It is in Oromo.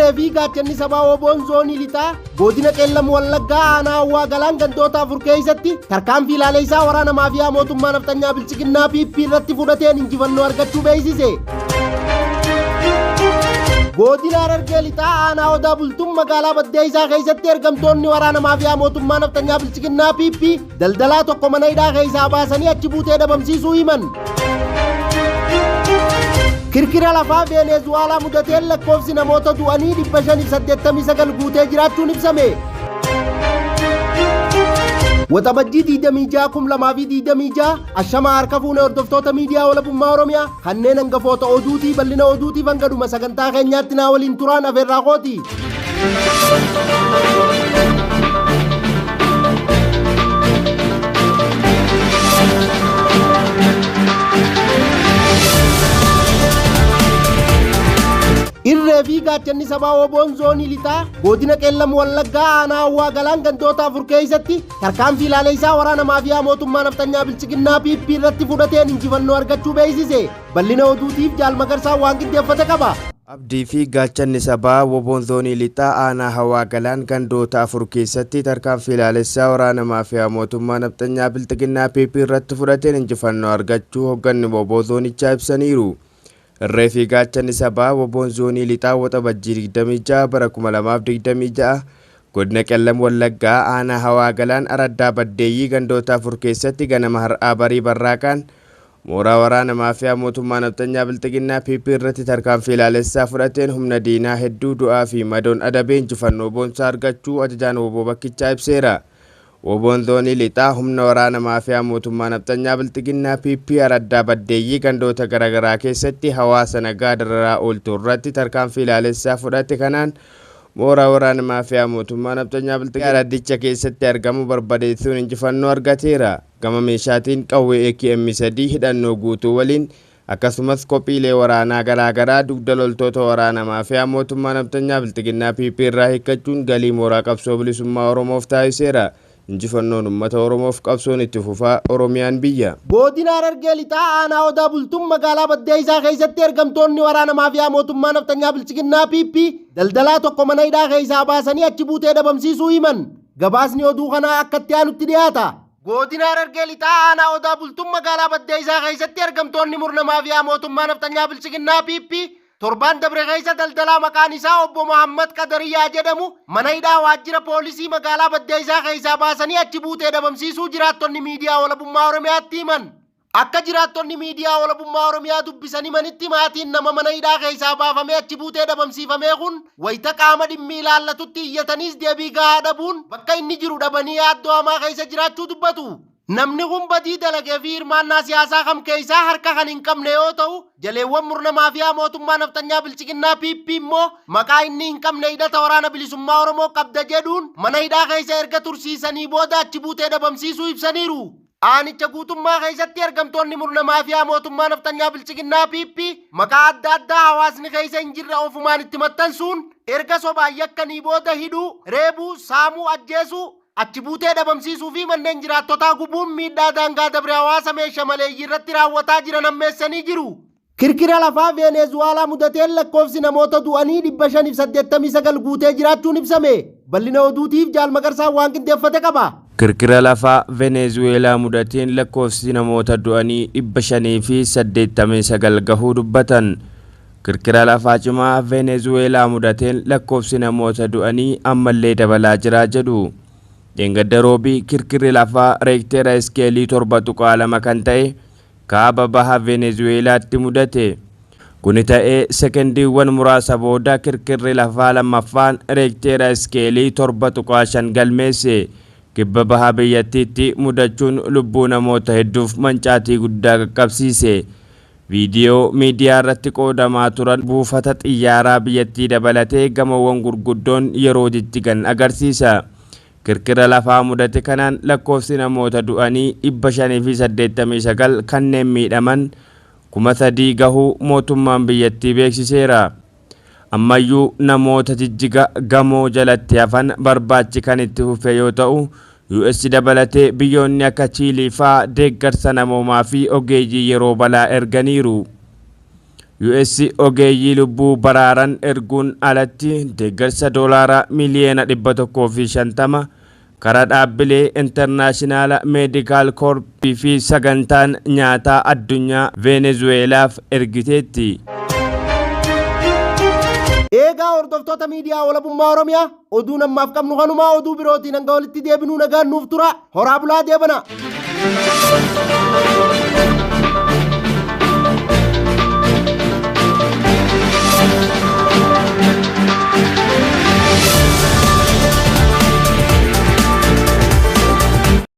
Irree fi gaachanni sabaa Oboon zoonii lixaa godina Qeellam Wallaggaa aanaa Hawwaa Galaan gandoota afur keessatti tarkaanfii ilaaleessaa waraana maafiyaa mootummaa nafxanyaa Bilchiginnaa PP irratti fudhateen injifannoo argachuu beeksise. Godina Harargee lixaa aanaa Odaa Bultuun magaalaa Baddeessaa keessatti ergamtoonni waraana maafiyaa mootummaa nafxanyaa Bilchiginnaa PP daldalaa tokko mana hidhaa keessaa baasanii achi buutee dhabamsiisuu himan. Kirkira lafaa Venezuweelaa mudateen lakkoofsi namoota du'anii 589 guutee jiraachuun ibsame. Waxabajjii 26 2026 ashamaa harka fuune hordoftoota miidiyaa walabummaa Oromiyaa kanneen hangafoota oduutii bal'ina oduutiif hanga dhuma sagantaa keenyaatti naa waliin turaan afeerraa kooti. Irree fi gaachanni sabaa Oboon zoonii lixaa godina Qeellam Wallaggaa aanaa Hawwaa Galaan gandoota afur keessatti tarkaanfii ilaaleessaa waraana maafiyaa mootummaa nafxanyaa Bilchiginnaa PP irratti fudhateen injifannoo argachuu beeksise. Bal'ina oduutiif Jaal Magarsaa waan qindeeffate qaba. Abdii fi gaachanni sabaa Woboon zoonii lixaa aanaa Hawaa Galaan gandoota afur keessatti tarkaanfii ilaalessaa waraana maafiyaa mootummaa nafxanyaa Bilxiginnaa PP irratti fudhateen injifannoo argachuu hoogganni Woboo zoonichaa ibsaniiru. Irree fi gaachanni sabaa Woboon zoonii lixaa waxabajjii 26 bara 2026 godina Qellam Wallaggaa aanaa Hawaa Galaan araddaa Baddeeyyii gandoota afur keessatti ganama har'aa barii barraaqaan mooraa waraana maafiyaa mootummaa nafxanyaa Bilxiginnaa PP irratti tarkaanfii ilaalessaa fudhateen humna diinaa hedduu du'aa fi madoon adabee injifannoo boonsaa argachuu ajajaan Woboo bakkichaa ibseera. Woboon zoonii lixaa humna waraana maafiyaa mootummaa nafxanyaa Bilxiginnaa PP araddaa Baddeeyyii gandoota garaagaraa keessatti hawaasa nagaa dararaa ooltu irratti tarkaanfii ilaalessaa fudhate kanaan mooraa waraana maafiyaa mootummaa nafxanyaa Bilxiginnaa araddicha keessatti argamu barbadeessuun injifannoo argateera. Gama meeshaatiin qawwee AKM 3 hidhannoo guutuu waliin akkasumas kophiilee waraanaa garaagaraa dugda loltoota waraana maafiyaa mootummaa nafxanyaa Bilxiginnaa PP irraa hiikkachuun galii mooraa qabsoo bilisummaa Oromoof taasiseera. Injifannoon uummata Oromoof qabsoon itti fufaa Oromiyaan biyya. Godina Harargee lixaa aanaa Odaa Bultuun magaalaa Baddeessaa keessatti ergamtoonni waraana maafiyaa mootummaa nafxanyaa Bilchiginnaa PP daldalaa tokko mana hidhaa keessaa baasanii achi buutee dhabamsiisuu himan. Gabaasni oduu kanaa akka itti aanutti dhiyaata. Godina Harargee lixaa aanaa Odaa Bultuun magaalaa Baddeessaa keessatti ergamtoonni murna maafiyaa mootummaa nafxanyaa Bilchiginnaa PP torbaan dabre keessa daldalaa maqaan isaa obbo Muhammad Qadariyaa jedhamu mana hidhaa waajjira poolisii magaalaa Baddeessaa keessaa baasanii achi buutee dhabamsiisuu jiraattonni miidiyaa walabummaa Oromiyaatti himan. Akka jiraattonni miidiyaa walabummaa Oromiyaa dubbisan himanitti maatiin nama mana hidhaa keessaa baafamee achi buutee dhabamsiifamee kun wayita qaama dhimmi ilaallatutti iyyataniis deebii gahaa dhabuun bakka inni jiru dhabanii yaaddoo hamaa keessa jiraachuu dubbatu. Namni kun badii dalagee fi hirmaannaa siyaasaa kam keessaa harka kan hin qabne yoo ta'u, jaleewwan murna maafiyaa mootummaa nafxanyaa Bilchiginnaa PP immoo maqaa inni hin qabne hidhata waraana bilisummaa Oromoo qabda jedhuun mana hidhaa keessa erga tursiisanii booda achi buutee dhabamsiisuu ibsaniiru. Aanicha guutummaa keessatti ergamtoonni murna maafiyaa mootummaa nafxanyaa Bilchiginnaa PP maqaa adda addaa hawaasni keessa hin jirre ofumaan itti maxxansuun erga sobaan yakkanii booda hidhuu, reebuu, saamuu, ajjeesuu, achi buutee dhabamsiisuu fi manneen jiraattotaa gubuun miidhaa daangaa dabre hawaasa meeshaa maleeyyii irratti raawwataa jiran ammeessanii jiru. Kirkira lafaa Venezuweelaa mudateen lakkoofsi namoota du'anii 589 guutee jiraachuun ibsame. Bal'ina oduutiif Jaal Magarsaa waan qindeeffate qaba. Kirkira lafaa Venezuweelaa mudateen lakkoofsi namoota du'anii 589 gahuu dubbatan. Kirkira lafaa cimaa Venezuweelaa mudateen lakkoofsi namoota du'anii ammallee dabalaa jira jedhu. Dheengadda roobii kirkirri lafaa reekteera iskeelii 7.2 kan ta'e kaaba baha Venezuweelaatti mudate. Kuni ta'ee sekendiiwwan muraasa booda kirkirri lafaa lammaffaan reekteera iskeelii 7.5 galmeesse. Kibba baha biyyattiitti mudachuun lubbuu namoota hedduuf mancaatii guddaa qaqqabsiise. Viidiyoo miidiyaa irratti qoodamaa turan buufata xiyyaaraa biyyattii dabalatee gamoowwan gurguddoon yeroo jijjigan agarsiisa. Kirkira lafaa mudate kanaan lakkoofsi namoota du'anii 589 kanneen miidhaman 3,000 gahuu mootummaan biyyattii beeksiseera. Ammayyuu namoota jijjiga gamoo jalatti hafan barbaachi kan itti fufe yoo ta'u, US dabalatee biyyoonni akka Chiilii fa'aa deeggarsa namoomaa fi ogeeyyii yeroo balaa erganiiru. US ogeeyyii lubbuu baraaran erguun alatti deeggarsa doolaara miiliyoona 150 karaa dhaabbilee International Medical Corps fi sagantaan nyaataa addunyaa Venezuweelaaf ergiteetti. Eegaa hordoftoota miidiyaa Walabummaa Oromiyaa, oduun ammaaf qabnu kanumaa. Oduu birootiin hanga walitti deebinuu nagaan nuuf tura. Horaa bulaa, deebana.